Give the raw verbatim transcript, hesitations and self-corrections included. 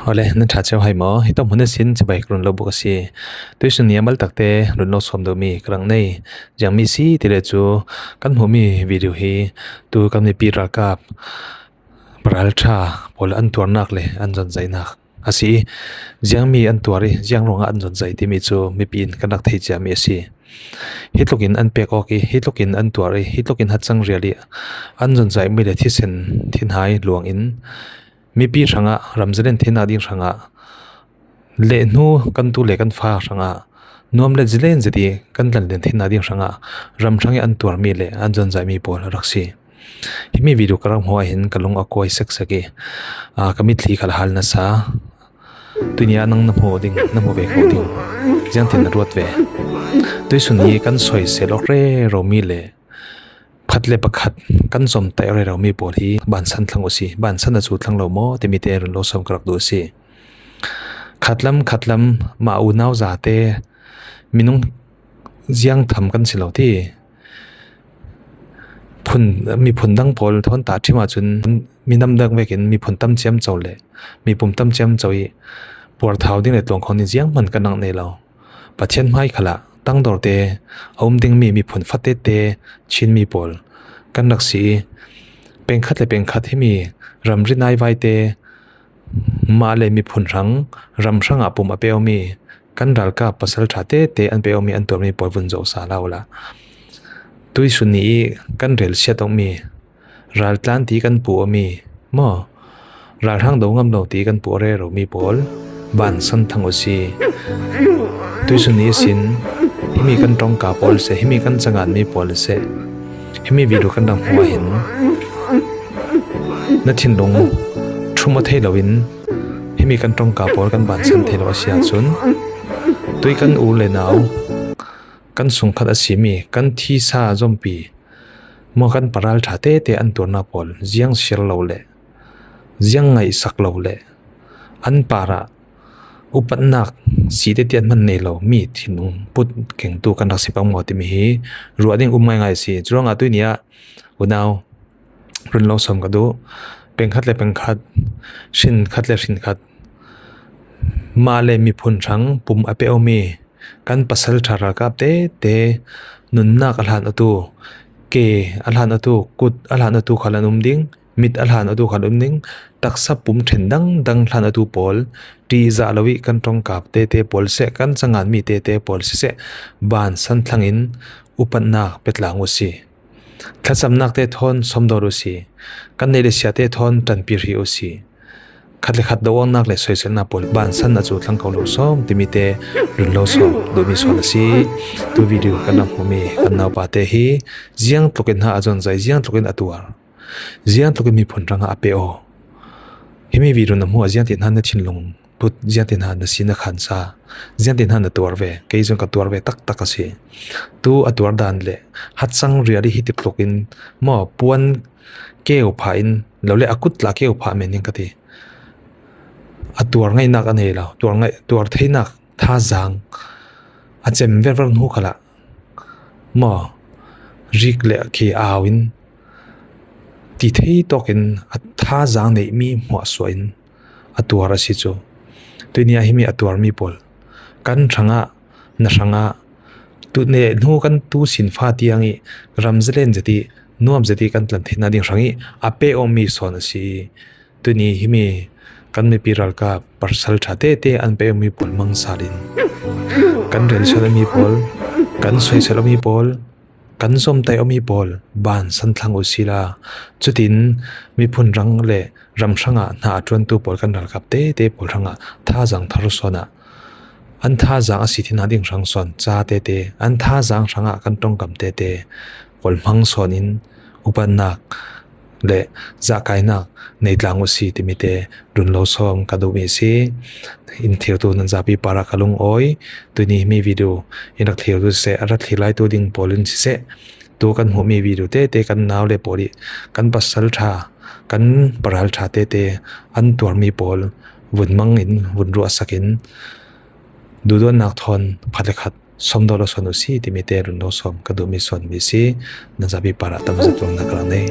Awle, nan ṭha ceu hai maw? Hi tawh hmun a sin chibai ka run lo buk a si. Tuisun ni a mal takte run lo sawm do mi ka rang nei. Ziang mi si ti le cu kan hmuh mi video hi tu kan mipi ralkap paralṭha pawl an tuarnak le an zonzainak a si i, ziang mi an tuar i, ziang ruangah an zonzai timi cu mipi in kan rak thei cia mi a si. Hi tlukin an pek awk i, hi tlukin an tuar i, hi tlukin hat cang rial i an zonzai mi le thisen thinhai luang in mipi hrangah, ram zalen thinnak ding hrangah, le hnu kan tu le kan fa hrangah, nuam le zalen zet i kan tlan len thinnak ding hrangah ram hrang i an tuar mi le an zonzai mi pawl a rak si. Himi video ka rak hmuh ah hin ka lung a kuai seksek i, aa, ka mitthli kha hal nasa. Tuini ah nang na hmuh ding, na hmu ve ko ding. Ziangtin na ruat ve? Tuisun hi kan soisel awk rero mi le phat le pakhat kan zom taih rero mi pawl hi bansan thlang uh si. Bansan a cu thlang lo maw timi te run lo sawm ka rak duh a si. Khatlam, khatlam, mah unau zate, minung ziang tham kan si lo ti. Phun, miphun dang pawl thawn tah ṭhim ahcun minam dang vekin miphun tam ciamco le mipum tam ciamco i puarthau ding le tluangkhawng ding zianghman kan rak nei lo. Pathian hmai khalah tangdorte a um dingmi miphun fatete Chinmi pawl kan rak si i, pengkhat le pengkhat himi ramri naivaite mah le miphun hrang, ram hrangah pum a pe awmi kan ralkap pasalṭha tete an pe awmi an tuarmi pawl vun zoh sal uh la. Tuisun ni i kan relsiat awmi, raltlan ti kan puh awmi maw, ralhrang do ngam lo ti kan puh rero mi pawl bansan thlang uh si. Tuisun ni ihsin himi kan ṭongka pawl seh, himi kan cangan mi pawl seh, himi video kan rak hmuh ah hin na thinlung ṭhum a thei loin himi kan ṭongka pawl kan bansan thei lo a si ahcun, tui kan u le nau, kan sungkhat a simi kan thisa zompi maw, kan paralṭha tete an tuarnak pawl ziang siar lo le ziang ngaihsak lo le an parah upatnak si tete an hman nei lo mi thinlung put kengtu kan rak si pang maw timi hi ruah ding um ngaingai a si. Curuangah tuini ah unau run lo sawm ka duh. Pengkhat le pengkhat, hrinkhat le hrinkhat, mah le miphun hrang pum a pe awmi kan pasalṭha ralkap tete nunnak a hlan awtu, ke a hlan awtu, kut a hlan awtu khal an um ding, mit a hlan awtu khal an um ding, taksa pum ṭhen dangdang hlan awtu pawl, ṭihzah lo i kan ṭongkap tete pawl seh, kan cangan mi tete pawl siseh, bansan thlangin upatnak pe tlang uh si. Thlacamnak te thawn sawmdawt uh si. Kan neih le siate thawn ṭanpi hrih uh si. Khat le khat do-awknak le soiselnak pawl bansan a cu thlang ko lo sawm timi te run lo sawm duhmi sawn a si. Tu video kan rak hmuhmi kan naupa te hi ziang tlukin hna a zonzai, ziang tlukin a tuar, ziang tlukin miphun hrangah a pe aw. Himi video na hmuh ah ziangtin hna na thinlung put, ziangtin hna na si na khansa, ziangtin hna na tuar ve, kei zong ka tuar ve taktak a si. Tu a tuar dan le hat cang rial i hi ti tlukin maw puan keu phah in lo le a kut tla keu phah men in ka ti. A tuar ngaihnak a nei lo, tuar ngaih, tuar theinak thazang a cem verver hnu khalah maw rik le khi au in ti thei tawkin a thazang neihmi hmuahsuah in a tuar a si cu. Tuini ah himi a tuarmi pawl kan hrangah, na hrangah, tu ne hnu kan tu sinfa tiang i ram zalen zet i nuam zet i kan tlan theihnak ding hrang i a pe awmi sawn a si. Tuini himi kan mipi ralkap pasalṭha tete an pe awmi pawl mang sal in kan relsiat awmi pawl, kan soiselh awmi pawl, kan zomtaih awmi pawl bansan thlang uh sila. Cutin miphun hrang le ram hrangah hna a ṭuantu pawl kan ralkap tete pawl hrangah thazang thar sawn ah an thazang a si thinhna ding hrang sawn ca tete, an thazang hrangah kan ṭongkam tete kawl hmang sawn in upatnak le zahkainak nei tlang uh si timi te run lo sawm ka duhmi si. In thlirtu nan zapi parah ka lungawi. Tuini himi video in rak thlirtu siseh, a rak thlir laitu ding pawl in siseh, tu kan hmuhmi video tete kan nau le pawl i kan pasalṭha, kan paralṭha tete an tuarmi pawl vun mang in, vun ruahsak in, duhdawnnak thawn phat le khat sawmdawt lo sawn uh si timi te run lo sawm ka duhmi sawn mi si. Nan zapi parah tam zat lawng na ka rak nei.